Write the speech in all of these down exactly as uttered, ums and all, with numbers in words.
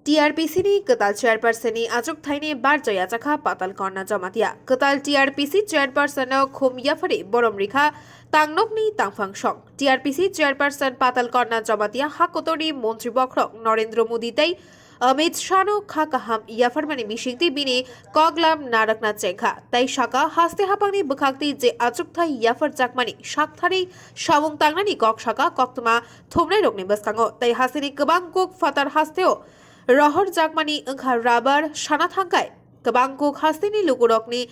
T R P C ni kwtal chairperson ni achukthai ni barja yachakha Patal Karna Jamatia. Kwtal T R P C chairperson no khum yaphari borom rikha tangnok ni tangphang song. T R P C chairperson Patal Karna Jamatia ha kotor ni montri bokhorok Narendra Modi tei Amit Shah no kha kaham yapharmani bisingtwi bini koklam narakna chengkha. Tei saka haste hapangni bwkhakti je achukthai yapharjakmani saktharwi samung tangnani kok saka koktwma thumnairokni bwskango tei hasteni kwbang kuk phatar hasteo rohorjakmani wngkha rubber sana thangkai. Kwbang kuk hasteni lukurokni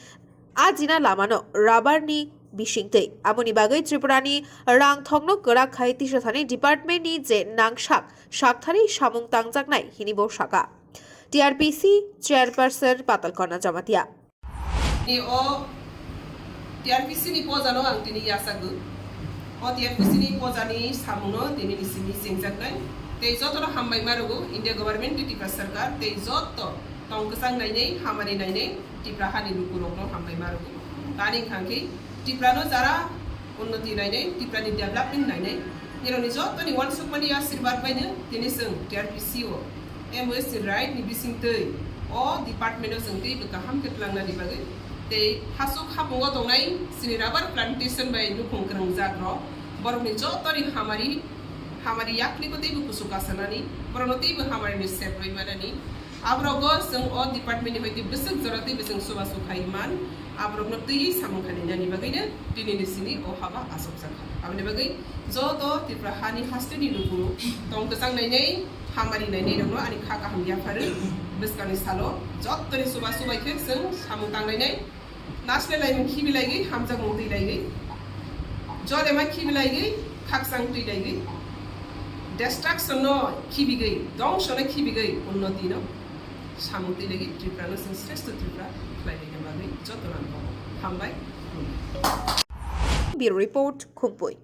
ajina lamano rubber ni bisingtwi. Aboni bagwi Tripurani rangthokno kwrak khai tisasani department ni je nangsak saktharwi samung tangjaknai hini bo saka T R P C chairperson Patal Karna Jamatia. Ni o T R P C ni pojano ang tini yachago. O T R P C ni pojani samungno tini ni simi chengjaknai. Tei jotono hambai marugo India government tei Tripura sarkar tei joto tong kwchang nainai, hamari nainai, Tipra hani lukurokno hambai marugo. Tani wngkha khe Tiprano jara unnoti nainai, Tiprani development nainai, nirokni jotoni uansukmani asirwad baino tini chwng T R P C o M O S ni right ni bisingtwi o department o chwng teibo kaham khe twlangnani bagwi tei hasuk hapungo tongnai chini rubber plantation bai nukhung kwrwngjak rok borokni jotoni hamari hamari yakni bo teibo kuchuk kasanani borokno teibo hamari ni sep rwi manani. Aborok bo chwng o department ni hoite bwswk jora tei bwswk chubachu khai man, aborokno twiwi samung khainani bagwino tini ni sini o haba achukjak kha. Aboni bagwi joto Tripura hani hasteni luku tong kwchang nainai, hamari nainai rokno ani kha kaham yapharo. Bwskangni salo jottoni chubachu bai khe chwng samung tang nainai. Nasle laimung khibi laigwi, hamjakmung twi laigwi, jolema khibi laigwi, khakchang twi laigwi, destruction no khibigwi, dongso no khibigwi, unnoti no samung twi laigwi, Tripura no chwng sreshto Tripura khlai laina bagwi joto nang kok hambai. Bureau Report, Khumpui.